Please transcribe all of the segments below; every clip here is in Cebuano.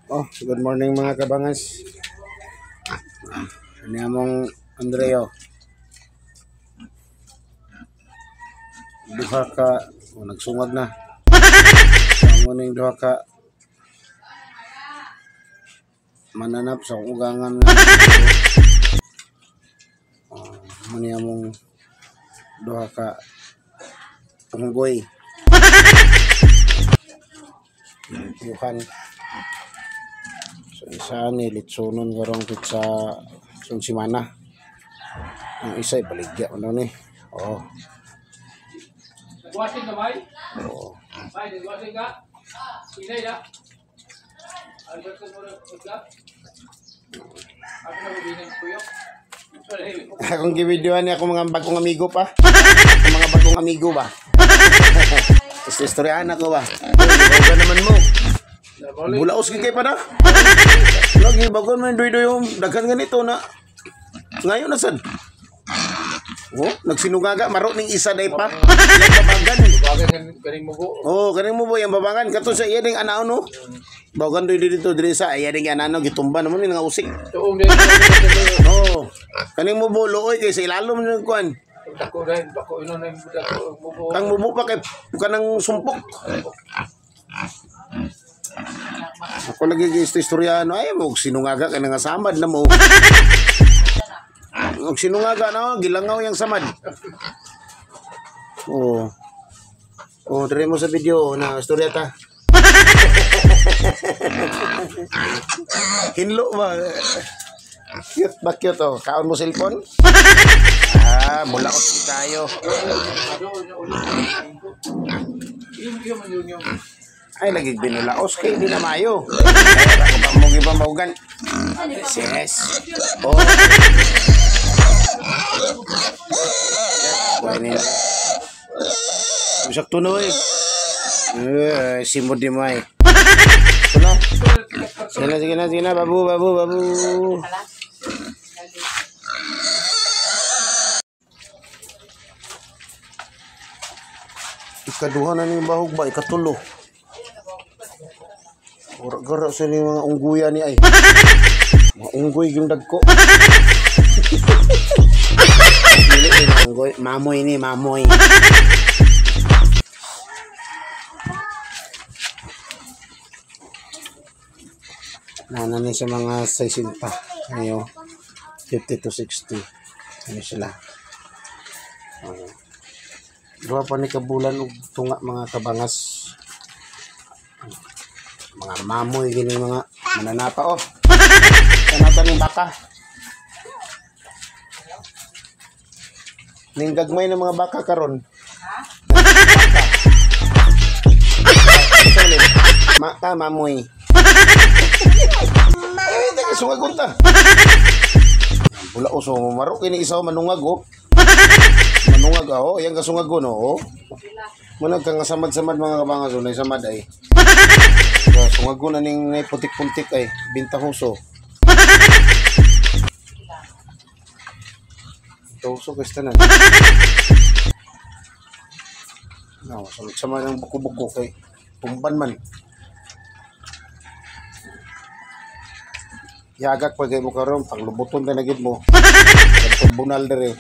Oh, good morning, mga kabangas. Ano among Andreo? Duha ka, oh, nagsungag na. Amo ning duha ka mananap sa ugangan nga. Oh, mo ni among duha ka unggoy. Yuhan. So isa ni litsonon karong pitsa sung simana. Ang isa ibaligya ano ni. Oh. Nagwasing ka, bay? Oh. Bay, nagwasing ka? Inay na. Albert ko muna ka? Ako na mabihin kuyok. Sorry. Akong gibidyohan ni ako mga bagong amigo pa. Ako mga bagong amigo ba? Tapos istoryahan ako ba? Bago naman mo. Bulaos kay pa na. Lagi bagon man duy-duy yung daghan ganito na. Ngayon na sad. Oh, nagsinugaga maro ning isa day pa. Yang babagan. Bagay kaning mubo. Oh, kaning mo boy ang babangan kato sa iya ding anaon no. Bagan duy dito diri sa iya ding anano gitumba naman ni nga usik. Tuong din. Oh. Kaning mo luoy kay sa ilalom ni kuan. Dako dahil bako ino na yung dako mubo. Kang mubo pa kay kanang sumpok. Ako lagi kay istoryano ay mo sinungaga ka nga samad na mo. Og sinungaga na gilangaw yang samad. Oh. Oh, dire mo sa video na istorya ta. Hinlo ba? Cute ba cute oh. Kaon mo cellphone? Ah, mulaot tayo. Ay, lagi binulaos kay hindi na mayo. Ay, ako pa mo gipamaugan. Yes. Oh. Buhay nila. Sakto na eh. Eh, simod di mo ay. Ito na. Sige na, sige na, sige na. Babu, babu, babu. Ikaduha na ning bahog ba? Ikatulo. Ora-gara sa ni mga ungguya ni ay. Mga unggoy yung dagko. Dili ni mga unggoy. Mamoy ni, mamoy. Nana ni sa mga 60. Ayo. 50 to 60. Ano sila. Duha pa ni kabulan og tunga mga kabangas. Mga mamoy gini mga mananapa oh. Kanata ning baka. Ning gagmay ng mga baka karon. Baka. Maka mamoy. Ay, taga sungagon ta. Bula uso maro kini isa manungag oh. Manungag oh, yang kasungagon oh. Manag kang samad-samad mga kabangas oh, nay samad ay. Sungagon na ning nay putik-puntik ay bintahuso. Bintahuso kay tanan. No, samad-samad ang buko-buko kay tumban man. Yagak pa kay mo karon panglubuton ta na gid mo. Bunal dere.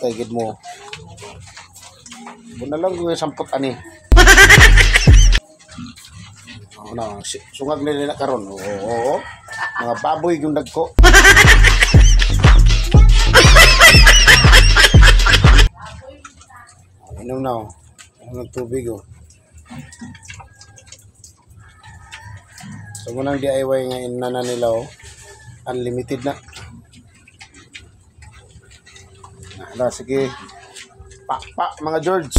Kay gid mo. Bunal lang ko sampot ani. Oh, na, sungag nila karon. Oo, oo. Mga baboy yung dagko. Oh, inom na oh. Inom ng tubig oh. So munang DIY nga inana nila oh. Unlimited na. Na, sige. Pa, mga George.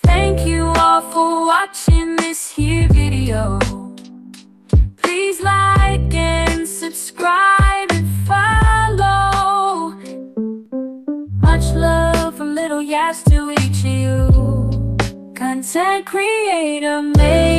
Thank you all for watching this here video. Please like and subscribe and follow. Much love from Little Yas to each of you. Content creator made.